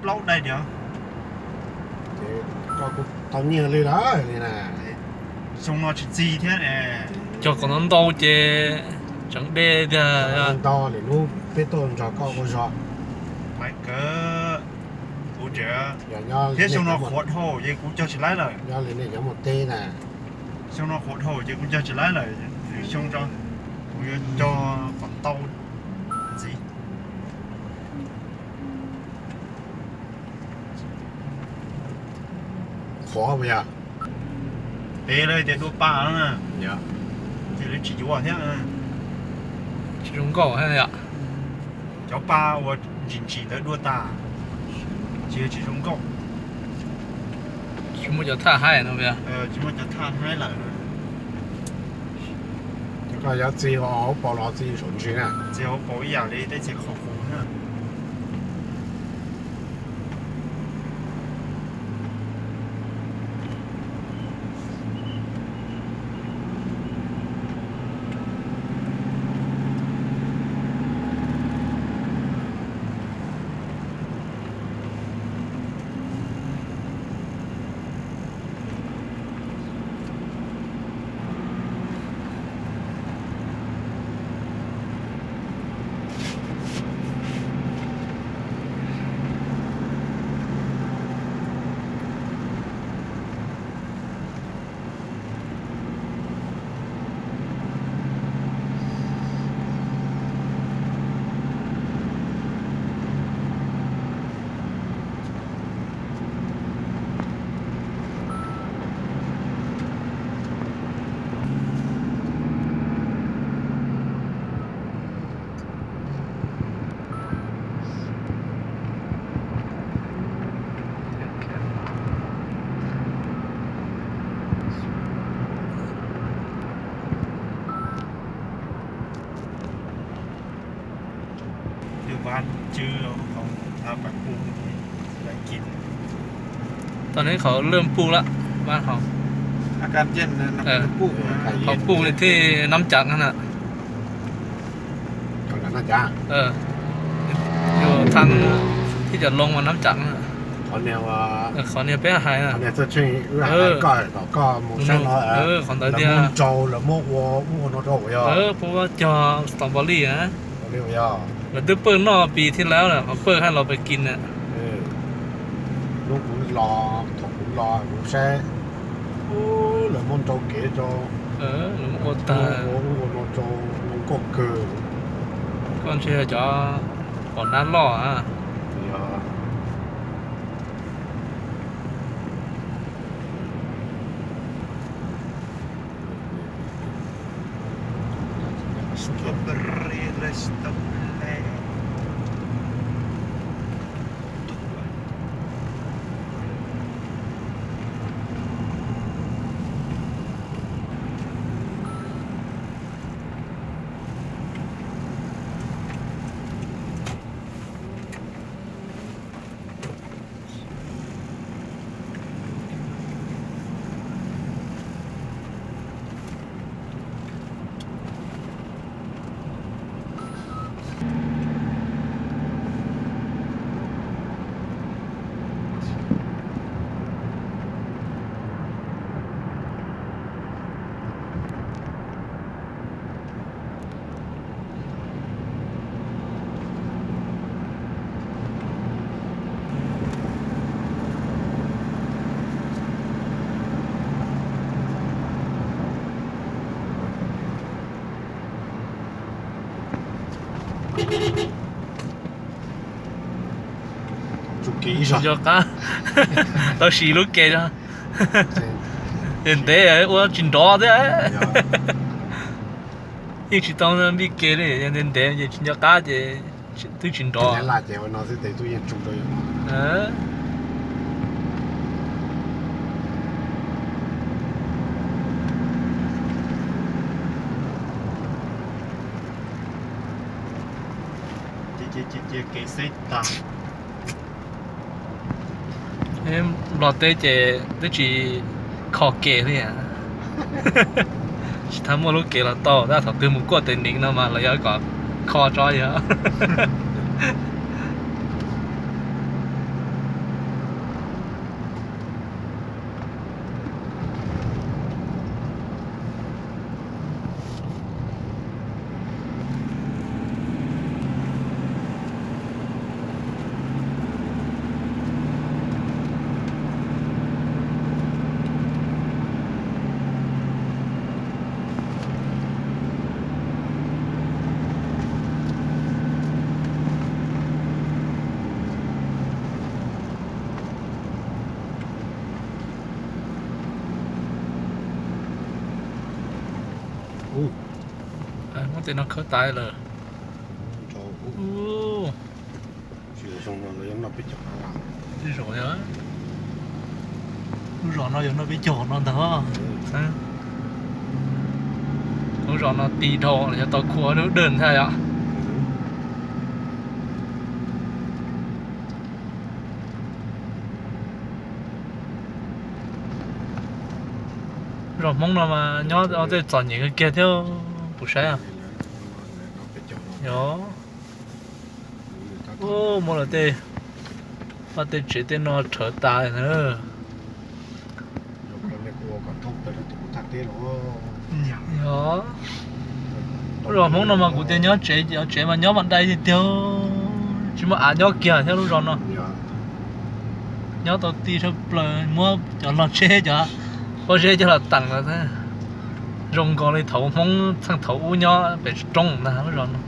Plaub daim diav. Koj kuj tau nyiaj li lawm li na. Xyoo no tsis txi thiab ne. Cog kom ntau ntau ces tseem deb tiag. Ntau li hnub peb tuaj nrog koj ua zog. Maiv kawg, kuv tseem, thiab xyoo no qhuav dhau ces kuv cog tsis laib lawm. Nyob li nej cov mus teb na. Xyoo no qhuav dhau ces kuv cog tsis laib lawm, xyoo tso kuv yuav cog kom ntau ntxiv. Qhuav puas yog? Peb lawv tias dua pa na, ces lawv tsis yuav thiab. Tsis zoo nkauj thiab yom. Cov pa uas ntsim ntsim ntawd dua tas, tsis, tsis zoo nkauj. Tsis muaj cov thaj haib no, tsis muaj cov thaj haib lawm. Koj yuav txi hauv paus los txi saum ntsis na? Txi hauv paus ib yam li tej txiv qhov qus na. Tau neb qhov lwj puj lawm, qhov puj thiaj nab cam na. Yus thab thiab cov loo mas nab cam na. Qhov niag peb hais na, qhov ntawd tiag. Puab cog stom pau li na. Lawv twb pawj noj pis thiab lawm, qhov pawj hab los pais kis na. Lub kuv los, thaum kuv los kuv saib, lawv muab nrau kev rau, lawv muab ua tag, ua no rau, ua nkauj kawg. Koj ntshe cov pom nab loj a. Tsis nco qab, tau sim lub ke os. Ntev ntev ua tsis nrov thiab. Yeej tsis tau npij ke li, ntev ntev ces tsis nco qab ces twb tsis nrov. Ces kev xeb tas. Nplog teb ces twb tsis kho ke li. Tsis tau muaj lub kev los tau, tab thaum twg mus kuaj tes niv no mas los yog kom kho tso yog. Tej no khawb tas lawm. Lub zos no yuav noj peb caug no ntag. Lub zos no ti dhau, yog tau khua lub dej ntag yom. Zos Hmoob no mas nyob tej txom nyem kawg kiag thiab kuv saib. Yog, muab lawv tej, tej tsev tej no rhawv tas na. Yog, lub zos Hmoob no mas kuv tias nyob tsev, tsev mas nyob mas dai tiag tiag, tsis muaj av nyob kiag thiab lub zos no. Nyob tau ti thawj plaws, muab cov log tsheb cov pob zeb coj los teem los zoo nkaus li thaum Hmoob txheej thaum ub nyob pem roob ntag lub zos no.